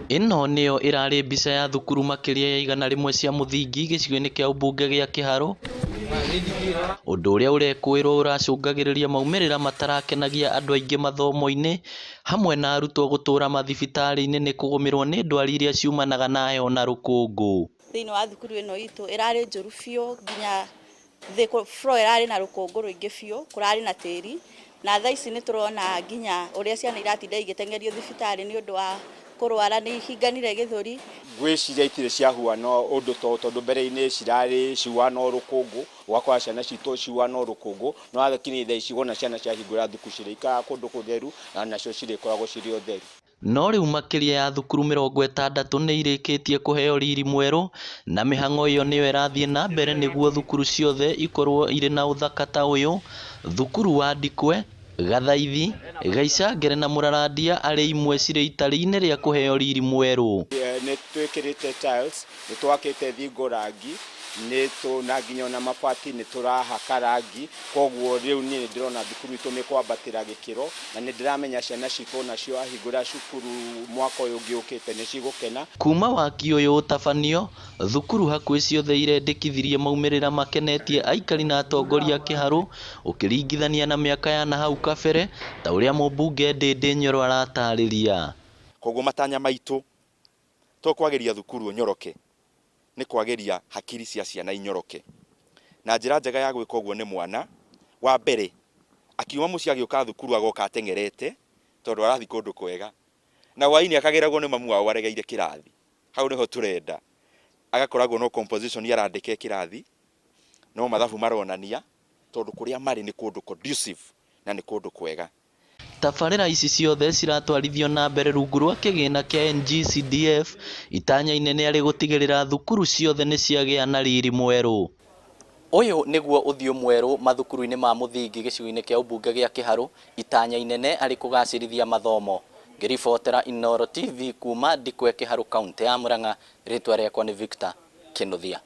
Ĩno nĩyo ĩrarĩ mbica ya thukuru makĩria ya 100 cia mũthingi gĩcigo-inĩ kĩa ũmbunge gĩa Kĩharũ, ũndũ ũrĩa ũrekũĩrwo ũracũngagĩrĩria maumĩrĩra matarakenagia andũ aingĩ mathomo-inĩ hamwe na arutwo gũtũra mathibitarĩ-inĩ nĩ kũgũmĩrwo nĩ ndwari iria ciumanaga na heho na rũkũngũ. Thĩinĩ wa thukuru ĩno itũ ĩrarĩ njũru biũ nginya thĩ floor ĩrarĩ na rũkũngũ rũingĩ biũ, kũrarĩ na tĩri na thaa ici nĩ tũrona nginya ũrĩa ciana iratinda igĩteng'erio thibitarĩ nĩ ũndũ wa kũrwara nĩ ihinganire gĩthũri. Ngwĩciria itirĩ ciahuana ũndũ ta ũyũ tondũ mbere-inĩ cirarĩ cihuana o rũkũngũ, ũgakora ciana citũ cihuana o rũkũngũ, no lakini thaa ici wona ciana ciahingũra thukuru cirĩikaraga kũndũ kũtheru na nacio cirĩkoragwo cirĩ o theru. No rĩu makĩria ya thukuru 60 nĩ irĩkĩtie kũheo riri mwerũ na mĩhang'o ĩyo nĩyo ĩrathiĩ na mbere nĩguo thukuru ciothe ikorwo irĩ na ũthaka ta ũyũ. Thukuru wa Ndikwe, Gathaithi, Gaicangere na Mũrarandia arĩ imwe cirĩ itari-inĩ rĩa kũheo riri mwerũ. Nĩ twĩkĩrĩte tiles, nĩ twakĩte thingo rangi, nĩ tũ na nginya ona mabati nĩ tũrahaka rangi, koguo rĩu niĩ nĩ ndĩrona thukuru itũ nĩ kwambatĩra gĩkĩro, na nĩ ndĩramenya ciana citũ onacio ahingũra cukuru mwaka ũyũ ũngĩ ũkĩte nĩ cigũkena. Kuma waki ũyũ ũtabanio, thukuru hakuhĩ ciothe irendekithirie maumĩrĩra makenetie aikari na atongoria a Kĩharũ ũkĩringithania na mĩaka ya nahau kabere ta ũrĩa mũmbunge Ndĩndĩ Nyoro aratarĩria. Koguo matanya maitũ to kwagĩria thukuru ũnyoroke, nĩ kwagĩria hakiri cia ciana inyoroke. Na njĩra njega ya gwĩka ũguo nĩ mwana, wa mbere akiuma mũciĩ agĩũka thukuru agoka ateng'erete tondũ arathiĩ kũndũ kwega. Na hwainĩ akagĩragwo nĩ mamu wao aregeire kĩrathi. Hau nĩho tũrenda. Agakoragwo no composition arandĩka e kĩrathi, no mathabu maronania tondũ kũrĩa marĩ nĩ kũndũ conducive na nĩ kũndũ kwega. Tabarĩra ici ciothe ciratwarithio na mbere rungu rwa kĩgĩna kĩa NGCDF, itanya inene arĩ gũtigĩrĩra thukuru ciothe nĩ ciagĩa na riri mwerũ. Ũyũ nĩguo ũthiũ mwerũ mathukuru-inĩ ma mũthingi gĩcigo-inĩ kĩa ũmbunge gĩa Kĩharũ, itanya inene arĩ kũgacĩrithia mathomo. Ngĩribotera Inooro TV kuma Ndikwe Kĩharũ kauntĩ ya Murang'a, rĩtwa rĩakwa nĩ Victor Kĩnuthia.